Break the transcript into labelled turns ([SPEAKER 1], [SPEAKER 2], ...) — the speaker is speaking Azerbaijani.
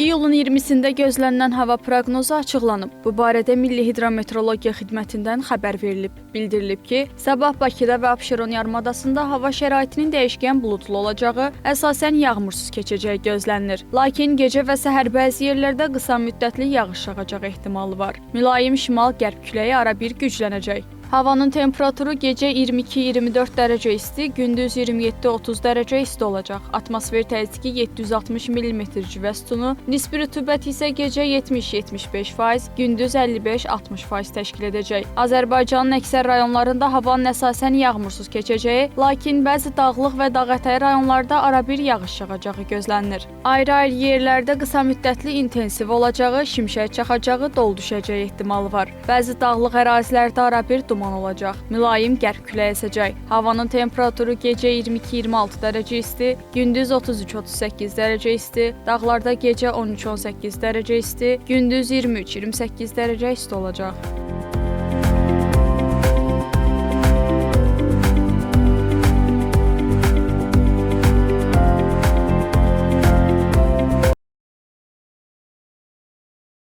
[SPEAKER 1] İyulun 20-sində gözlənilən hava proqnozu açıqlanıb. Bu barədə Milli Hidrometeorologiya Xidmətindən xəbər verilib. Bildirilib ki, sabah Bakıda və Abşeron yarımadasında hava şəraitinin dəyişkən buludlu olacağı, əsasən yağmursuz keçəcəyi gözlənilir. Lakin gecə və səhər bəzi yerlərdə qısa müddətli yağış yağacağı ehtimalı var. Mülayim şimal-qərb küləyi arabir güclənəcək. Havanın temperaturu gecə 22-24 dərəcə isti, gündüz 27-30 dərəcə isti olacaq. Atmosfer təzyiqi 760 mm civə sütunu, nisbi rütubət isə gecə 70-75%, gündüz 55-60% təşkil edəcək. Azərbaycanın əksər rayonlarında havanın əsasən yağmursuz keçəcəyi, lakin bəzi dağlıq və dağətəyi rayonlarda arabir yağış yağacağı gözlənilir. Ayrı-ayrı yerlərdə qısa müddətli intensiv olacağı, şimşək çaxacağı, dolu düşəcəyi ehtimalı var. Bəzi dağlıq ərazilərdə arabir duman olacaq. Mülayim qərb küləyi əsəcək. Havanın temperaturu gecə 22-26 dərəcə isti, gündüz 33-38 dərəcə isti, dağlarda gecə 13-18 dərəcə isti, gündüz 23-28 dərəcə isti olacaq.